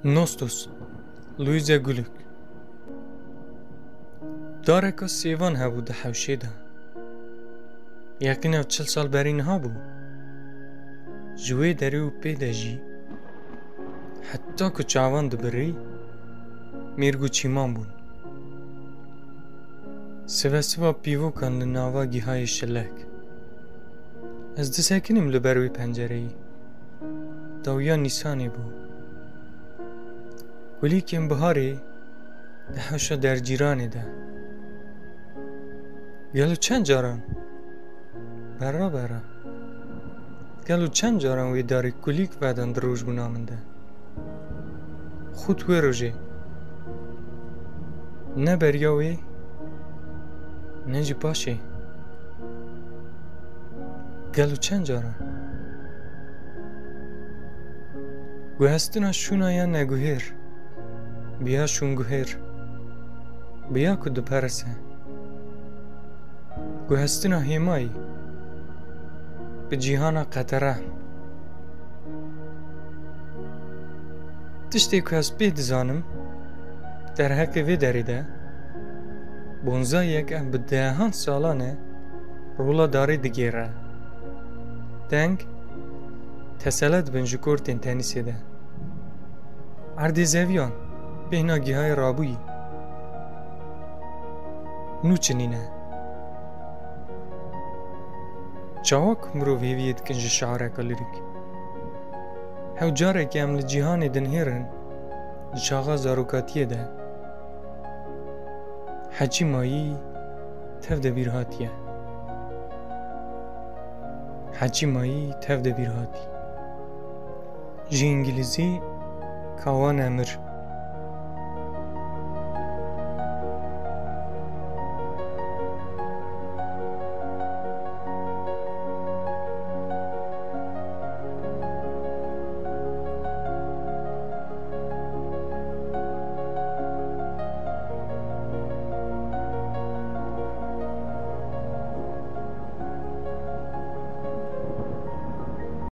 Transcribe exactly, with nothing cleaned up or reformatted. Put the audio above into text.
Nostos, Luîze Guluk. Dareka sêvan hebû di hewşê de. Yeqîna çil sal berî niha bû. Ji wê derê û pê de jî, heta ku çavan dibirî, mêrg û çîman bûn. Sive siva pîvokan li nava gihayê şilek. Ez disekinim li ber wê pencereyê. Dawiya Nîsanê bû. Kulîkên biharê di hewşa dercîranê de. Gelo çend caran? Berra berra. Gelo çend caran wê darê kulîk vedan di rojbûna min de? Xwet wê rojê. Ne beriya wê, ne jî paşê. Gelo çend caran? Guhestina şûna ya neguhêr, bi ya şûnguhêr, bi ya ku diperise. Guhestina hêmayî, bi cîhana qetere. Tiştê ku ez pê dizanim, derheqê vê derê de, bonzayek em bi dehan salan e rola darê digêre. Deng tesele dibin ji kortên tenîsê de. Erdê zeviyan, bêhna gihayê rabûyî. Nû çi nîne. Çawa ku mirov hêviyê dikin ji şiareka lirîk? Hew carekê em li cîhanê dinihêrin, di çaxa zarokatiyê de. Heçî mayî tev de bîr hatiye. Heçî mayî tev de bîr hatî. Ji îngilîzî Kawa Nemir.